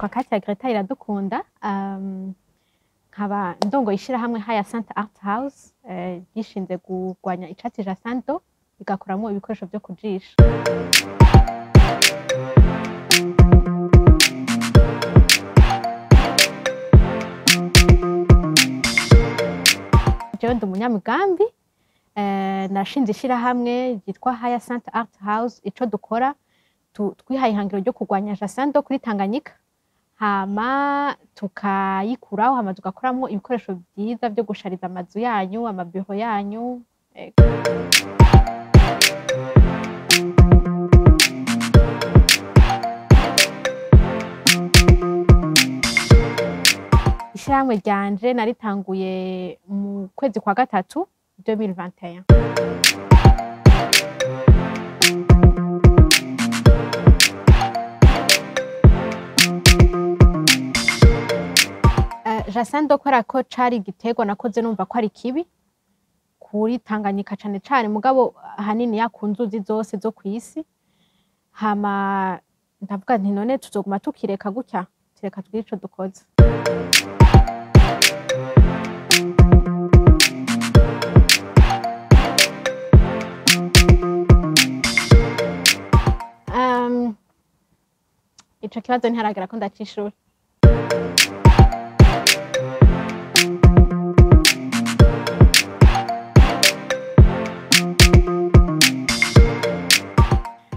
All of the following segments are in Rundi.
Nitwa Katia Greta Iradukunda, nkaba ndongoye ishirahamwe Hyacinthe Art House, ryishinze kurwanya icatsi Jacinto rigakoramwo ibikoresho vyo kujisha. Jewe ndi umunyamigambi, nashinze ishirahamwe ryitwa Hyacinthe Art House. Ico dukora, twihaye ihangiro ryo kurwanya Jacinto kuri Tanganyika, hama tukayikuraho, hama tugakoramwo ibikoresho vyiza vyo gushariza amazu yanyu, amabiro yanyu. Ego. Ishirahamwe ryanje naritanguye mu kwezi kwa gatatu 2021. Jacinto kubera ko cari igiterwa nakoze numva ko ari kibi kuri Tanganyika cane cane, mugabo ahanini ku nzuzi zose zo kw'isi, hama ndavuga nti none tuzoguma tukireka gutya, tureka tugire ico dukoze. Ico kibazo ntiharagera ko ndacishura.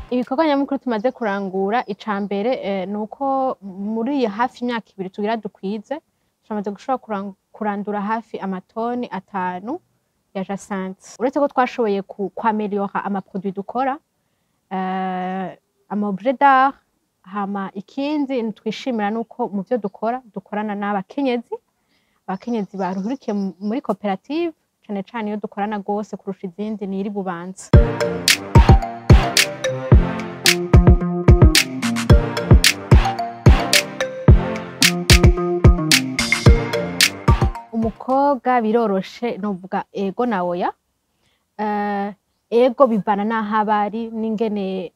Ibikorwa nyamukuru tumaze kurangura, ica mbere ni uko muri iyi hafi imyaka 2 tugira dukwize, turamaze gushobora kurandura hafi amatoni 5 ya jacinthe. Uretse ko twashoboye kwameliora amaproduit dukora, ama objet d'art, hama ikindi twishimira nuko mu vyo dukora dukorana n'abakenyezi, abakenyezi baruhurikiye muri koperative, cane cane iyo dukorana gose kurusha izindi ni iri Bubanza. Umukobwa biroroshe, novuga ego na oya. Ego bivana n'aho aba ari, n'ingene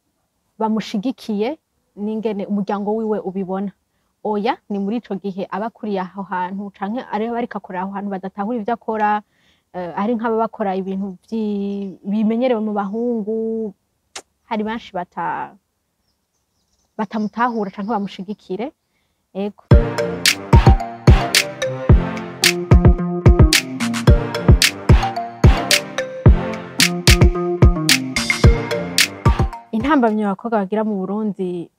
bamushigikiye, n'ingene umuryango wiwe ubibona. Oya ni muri ico gihe aba akuriye aho hantu canke ariho ariko akorera aho hantu badatahura ivyo akora, ari nk'aba bakora ibintu bimenyerewe mu bahungu, hari benshi batamutahura canke bamushigikire. Ego. Intambamyi abakobwa bagira mu Burundi,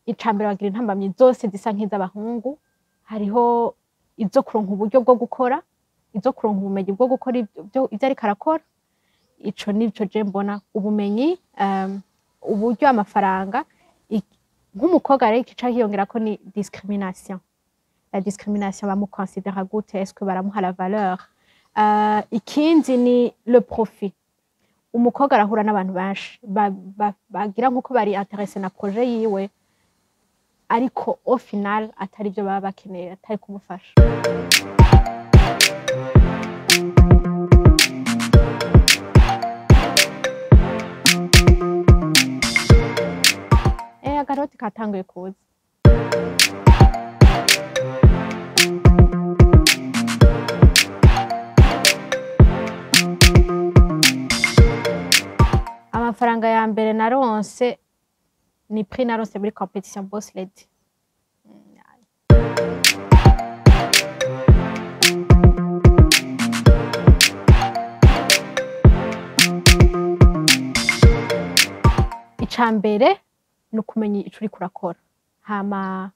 icambere bagira intambamyi zose zisa nk'iz'abahungu. Hariho izo kuronka uburyo bwo gukora, izo kuronka ubumenyi bwo gukora ivyo ariko arakora. Ico nico je mbona, ubumenyi, uburyo, amafaranga. Nk'umukobwa rero ikica hiyongerako ni discrimination. La discrimination, bamuconsidera gute? Est-ce que baramuha la valeur? Ikindi ni le profit. Umukobwa arahura n'abantu benshi bagira nkuko bari intéressé na projet yiwe, ariko au final atari byo baba bakeneye, atari kumufasha. Akaroti katanguye kuza. Amafaranga ya mbere naronse ni prix naronse muri competition Boss Lady. Ica mbere ni ukumenya ico uriko urakora, hama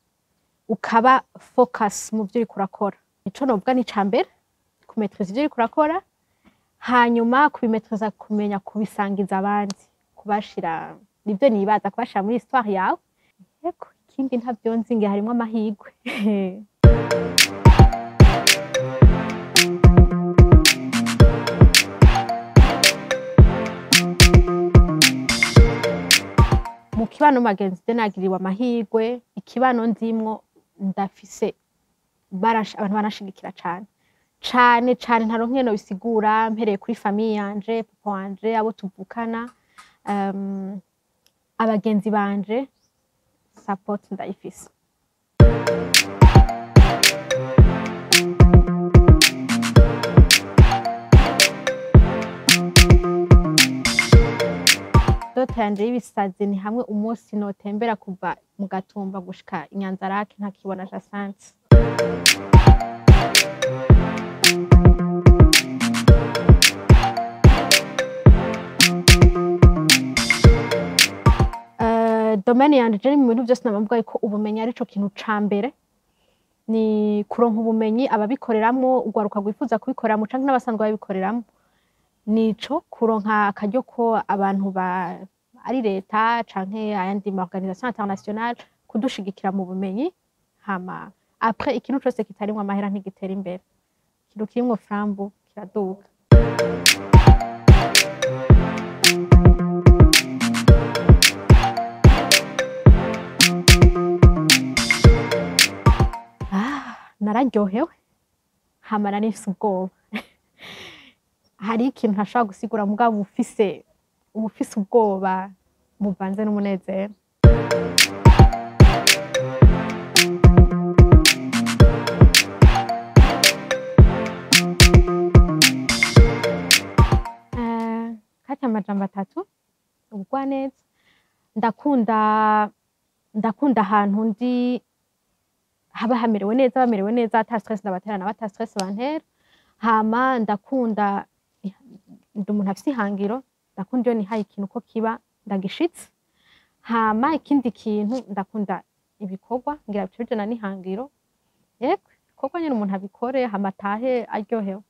ukaba focus mu vyo uriko urakora. Ico novuga ni ica mbere, kumetriza ivyo uriko urakora, hanyuma kubimetriza, kumenya kubisangiza abandi, kubashira, nivyo nibaza, kubashira muri histoire yawe. Yego, ikindi ntavyo nzi, ngira harimwo amahirwe. Mu kibano magenzi je nagiriwe amahirwe, ikibano ndimwo ndafise abantu barashigikira cane cane cane, ntaronke no bisigura, mpereye kuri famille yanje, papa wanje, abo tuvukana, abagenzi banje, support ndayifise. Indoto yanje y'ibisazi ni hamwe umunsi notembera kuva mu Gatumba gushika i Nyanzarake ntakibona Jacinthe. Domaine yanje je mu bintu vyose nama mvuga yuko ubumenyi arico kintu ca mbere, ni kuronka ubumenyi ababikoreramwo, urwaruka rwifuza kubikoreramwo canke n'abasanzwe babikoreramwo, nico kuronka akaryo ko abantu ba ari leta canke ayandi ma organisation internationale kudushigikira mu bumenyi. Hama après ikintu cose kitarimwo amahera ntigitera imbere, ikintu kirimwo frambu kiraduga. Nararyohewe hama nari mfise ubwoba. Hari ikintu ntashobora gusigura mugabo uba ufise ubwoba buvanze n'umunezero. Kati amajambo atatu: ubugwaneza, ndakunda ahantu ndi haba hamerewe neza, bamerewe neza, ata stress ndabatera nabo ata stress bantera. Hama ndakunda, ndi umuntu afise ihangiro, ndakunda iyo nihaye ikintu ko kiba ndagishitse. Hama ikindi kintu, ndakunda ibikorwa, ngira bice bijana n'ihangiro. Yego, ibikorwa nyene umuntu abikore hama atahe aryohewe.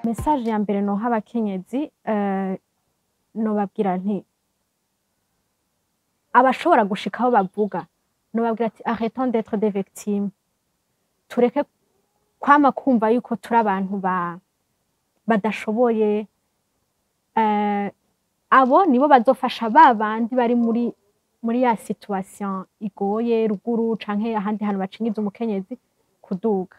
Message ya mbere noha abakenyezi, nobabwira nti abashobora gushika aho bavuga, nobabwira ati: "Arrêtons d'être des victimes." Tureke kwama kumva yuko turi abantu badashoboye. Abo nibo bazofasha ba bandi bari muri ya situation igoye ruguru canke ahandi hantu bacinyiza umukenyezi kuduga.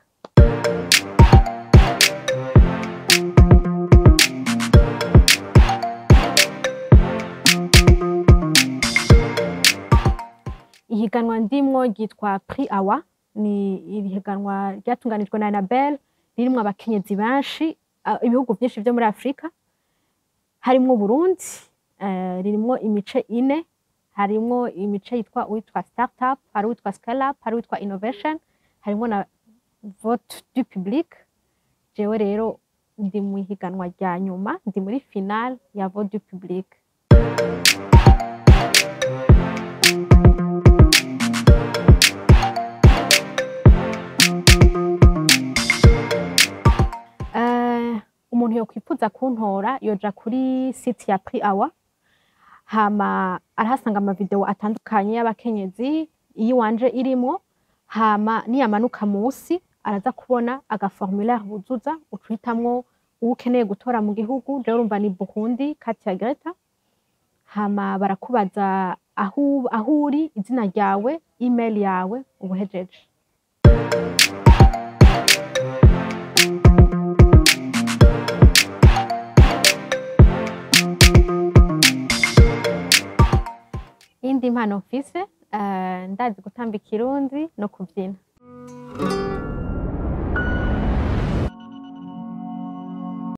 Ihiganwa ndimwo ryitwa Prix Awa, ni ihiganwa ryatunganijwe na Enabel, ririmwo abakenyezi benshi, ibihugu vyinshi vyo muri Afrika harimwo Burundi. Ririmwo imice ine: harimwo imice yitwa uwitwa startup, hari uwitwa scale up, hari uwitwa innovation, harimwo na vote du public. Jewe rero ndi mu ihiganwa rya nyuma, ndi muri finale ya vote du public. Umuntu yokwifuza kuntora yoja kuri site ya Prix Awa, hama arahasanga amavideo atandukanye y'abakenyezi, iyiwanje irimwo. Hama niyamanuka musi araza kubona aga formulaire buzuza, uca uhitamwo uwo ukeneye gutora mu gihugu. Jewe urumva ni Burundi, Katia Greta. Hama barakubaza aho uri, izina ryawe, email yawe, ubuhejeje. Iyindi mpano mfise, ndazi gutamba ikirundi no kuvyina.